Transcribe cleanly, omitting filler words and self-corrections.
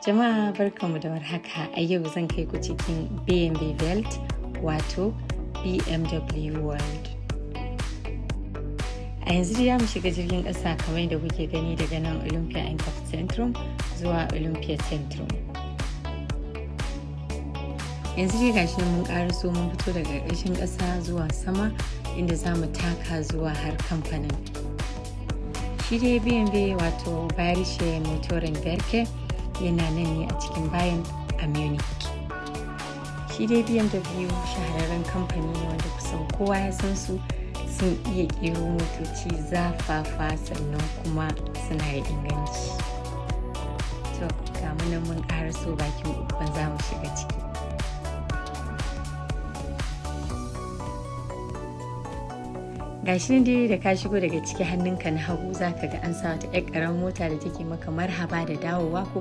Jama'a, barkanmu da warhaka. A yau zan kai ku cikin BMW Welt, wato BMW World. A yanzu dai mu shiga jirgin ƙasa kamar yadda kuke gani, daga nan Olympia Einkaufszentrum zuwa Olympia Zentrum. Yanzu dai gashi nan mun ƙaraso, mun fito daga ƙarƙashin ƙasa zuwa sama, inda za mu taka zuwa har kamfanin. Shi dai BMW, wato Bayerische Motorenwerke, yana nan ne a cikin Bayern a Munich. Shi dai BMW shahararren kamfani ne wanda kusan kowa ya san su. Sun iya ƙero motoci zafafa, sannan kuma suna da inganci. To, ga mu nan mun ƙaraso bakin ƙofan, za mu shiga ciki. Gashi nan dai, da ka shigo daga ciki, hannunka na hagu za ka ga an sa wata 'yar ƙaramar mota da take maka marhaba da dawowa ko